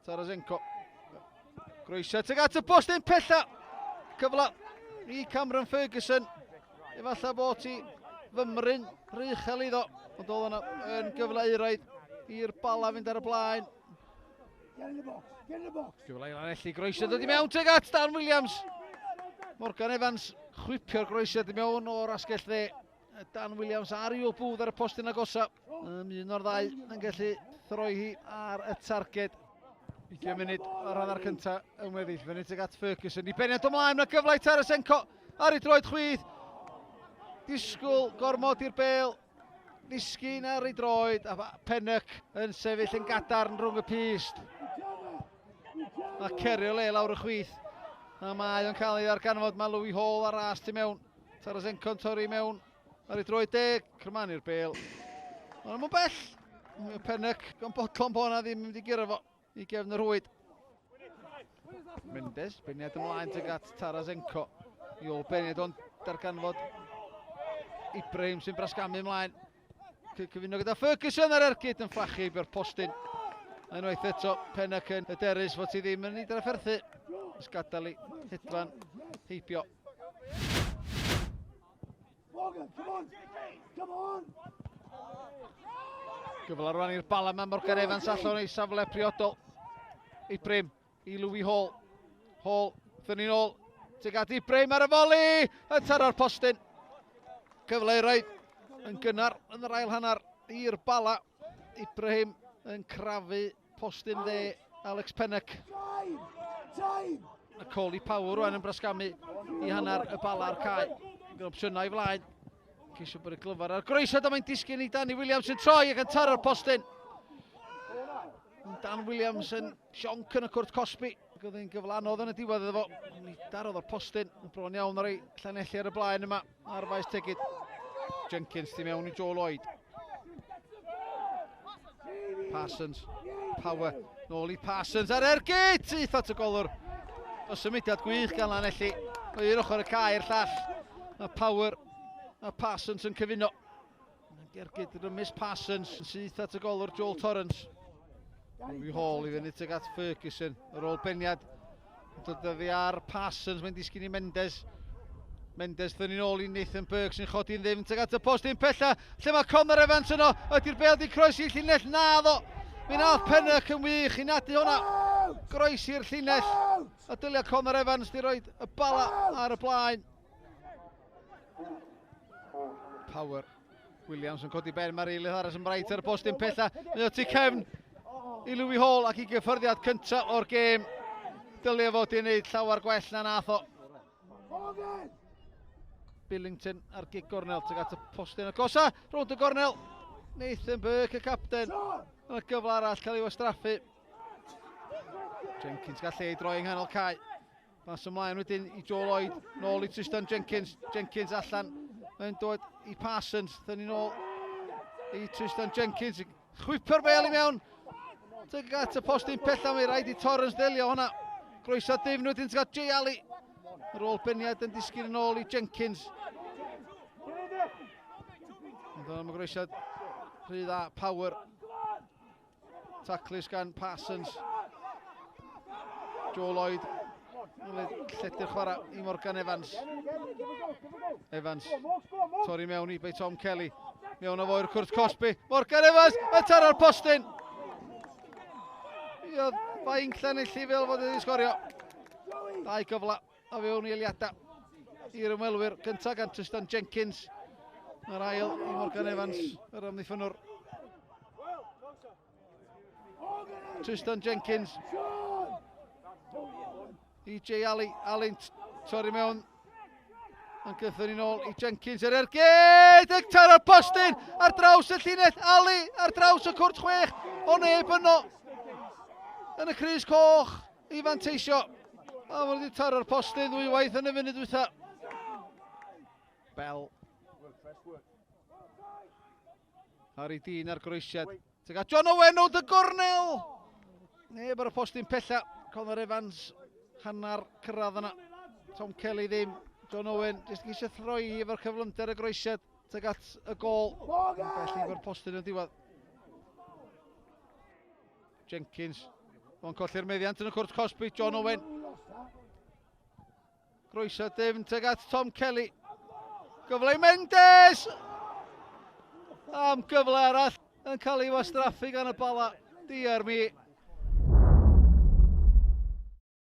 Tarasenko. Groesio tuag at y postyn pella. Cyfle i Cameron Ferguson. Efallai bod ti fymryn rhy uchel iddo. Ond oedd yna yn gyfle euraidd i'r Bala fynd ar y blaen. Gyfle i Lanelli, groesio dod i mewn tuag at Dan Williams. Morgan Evans chwipio'r groesiad i mewn o'r asgell dde. Dan Williams ar ei bwdd ar y postyn agosa. Un o'r ddau yn gallu throi hi ar y targed. 20 munud o'r hanner cyntaf yn weddill. Fyny tuag at Ferguson. I beniad ymlaen, mae gyfle i Tarasenko ar ei droed chwith. Disgwyl gormod i'r bel. Ddisgyn ar ei droed a Pennock yn sefyll yn gadarn rhwng y pyst. A cerio le lawr y chwith. A mae o'n cael ei ddarganfod. Mae Louis Hall ar ras tu mewn. Tarasenko'n torri mewn ar ei droed de. Crymanu'r bel. Ond yn bell. Pennock gan bodlon bod na ddim yn mynd i guro fo i gefn y rhwyd. Mendes, beniad ymlaen tuag at Tarasenko. I ôl beniad ond darganfod Ibrahim sy'n brasgamu ymlaen. Cyfuno gyda Ferguson ar ergyd yn fflachu heibio'r postyn. Unwaith eto, Pennock yn hyderus fod ti ddim yn ei drafferthu. Ys gadael i hedfan heibio. Morgan, come on! Come on! Gyfle rwan i'r Bala, mae Morgan Evans allan o'i safle priodol. Ibrahim i Louis Hall. Hall, thynnu'n ôl. Tuag at Ibrahim ar y foli! Yn taro'r postyn. Cyfle i roed yn gynnar yn yr ail hanner i'r Bala. Ibrahim yn crafu postyn dde Alex Pennock. Y Coley Power rwan yn brasgamu i hanner y Bala a'r cae. Gyda opsiynau i flaen. Ceisio bod y glyfar ar groesiad a mae'n disgyn i Danny Williams yn troi ac yn taro'r postyn. Dan Williams yn sionc yn y cwrt cosbi. Ac oedd hi'n gyfle anodd yn y diwedd iddo fo. Mi darodd o'r postyn. Yn bron iawn ar ei Llanelli ar y blaen yma ar faes Tegid. Jenkins tu mewn i Joe Lloyd. Parsons, Power, nôl i Parsons ar ergyd! Syth at y golwr. O symudiad gwych gan Lanelli. O un ochr y cae i'r llall. Mae Power a Parsons yn cyfuno. Gergyd rymus Parsons yn syth at y golwr Joel Torrance. Louis Hall i fyny tuag at Ferguson. Ar ôl beniad. Dod oddi ar Parsons, mae'n disgyn i Mendes. Mendes thynnu'n ôl i Nathan Burke sy'n chodi'n ddim tuag at y postyn pella. Lle mae Connor Evans yno? Ydy'r bel di croesi'r llinell? Na ddo. Mi nath Pennock yn wych i nadu hwnna. Groesi'r llinell. A dylia Connor Evans di roed y bala ar y blaen. Power. Williams yn codi ben, mae'r eilydd arall yn bright ar y postyn pella. Mae o tu cefn i Louis Hall ac i gyffyrddiad cyntaf o'r gêm. Dylia fod i'n neud llawer gwell na nath o. Billington ar gig gornel tuag at y postyn agosa. Rownd y gornel, Nathan Burke, y capten. Yna gyfle arall cael ei wastraffu. Jenkins gallu ei droi yng nghanol cae. Pas ymlaen wedyn i Joe Lloyd, nôl i Tristan Jenkins, Jenkins allan, mae'n dod i Parsons, thynnu nôl i Tristan Jenkins, chwipio'r bel i mewn, tuag at y postyn pella, mae rhaid i Torrens ddelio hwnna, groeso difn wedyn tuag at Jay Ali, yr ôl beniad yn disgyn yn ôl i Jenkins. Ond am y groesiad rhy dda, Power. Taclus gan Parsons. Joe Lloyd. Lledu'r chwarae i Morgan Evans. Evans. Torri mewn i bei Tom Kelly. Mewn o fo i'r cwrt cosbi. Morgan Evans yn taro'r postyn. I oedd fainc Llanelli fel fod wedi sgorio. Dau gyfle o fewn i eiliadau i'r ymwelwyr. Gyntaf gan Tristan Jenkins. Mae'r ail i Morgan Evans, yr amddiffynnwr. Tristan Jenkins. I Jay Ali. Alun torri mewn. Yn gythyn ni'n ôl i Jenkins yr ergyd. Yn taro'r postyn ar draws y llinell. Ali ar draws y cwrt chwech. O neb yno. Yn y crys coch i fanteisio. A mae wedi taro'r postyn ddwywaith yn y funud dwytha. Bell. Harry Dean ar groesiad. Tuag at John Owen o dy gornel! Neb ar y postyn pella. Connor Evans, hanner cyrraedd yna. Tom Kelly ddim. John Owen, jyst geisio throi efo'r cyflymder y groesiad. Tuag at y gol. Bell efo'r postyn yn diwedd. Jenkins. Mae'n colli'r meddiant yn y cwrt cosbi, John Owen. Groeso dim tuag at Tom Kelly. Gyfle i Mendes! Am gyfle arall yn cael ei wastraffu gan y Bala. Diar mi.